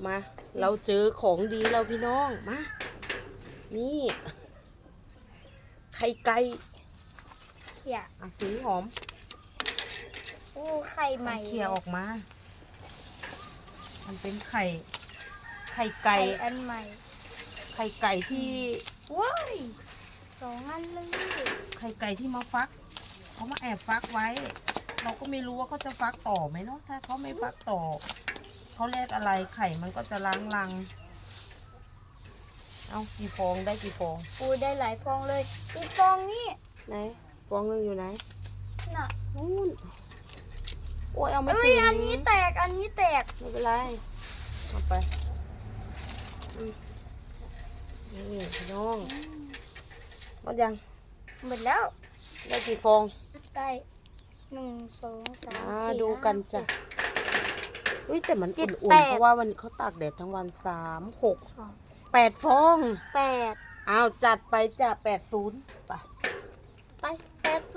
ມາ ເຮົາເຈີຂອງດີແລ້ວພີ່ນ້ອງ ມາ ນີ້ ໄຂ່ໄກ່ ເຂ້ຍ ອ່ະ ຫອມ ໂອ້ ໄຂ່ໃໝ່ ເຂ້ຍອອກມາ ມັນເປັນໄຂ່ ໄຂ່ໄກ່ ໄຂ່ອັນໃໝ່ ໄຂ່ໄກ່ທີ່ ໂອ້ຍ ສອງອັນເລີຍ ໄຂ່ໄກ່ທີ່ມາຟັກ ເຂົາມາແອບຟັກໄວ້ ເຮົາກໍບໍ່ຮູ້ວ່າເຂົາຈະຟັກຕໍ່ໄໝເນາະ ຖ້າເຂົາບໍ່ຟັກຕໍ່ ເຂົາແລກອາໄລ ໄຂ່ມັນກໍຈະລ້າງລັງ. ເອົ້າ ກີ່ຟອງ ໄດ້ກີ່ຟອງ? ໂອ້ ໄດ້ຫຼາຍຟອງເລີຍ ອີກຟອງນີ້ ໄຫນ ຟອງໜຶ່ງຢູ່ໃນ ນະ ນູ້ນ ໂອ້ຍ ເອົາໄມ່ເອີຍ ຖື ອັນນີ້ແຕກ ອັນນີ້ແຕກ ບໍ່ເປັນໄລ ເອົາໄປ ອືມ ນີ້ພີ່ນ້ອງ ໝົດຍັງ? ໝົດແລ້ວ ໄດ້ກີ່ຟອງ? ໄດ້ ໜຶ່ງ ສອງ ສາມ ອ່າ ສີ່ ຫ້າ ຫົກ ເຈັດ ອຸ້ຍ ແຕ່ມັນອຸ່ນໆ ເພາະວ່າມັນ ເຂົາຕາກແດດທັງວັນ ສາມ ຫົກ ສອງ ແປດຟອງ ແປດ ອ້າວ ຈັດໄປຈ້ະ ແປດສູນ ໄປ ໄປ ແປດ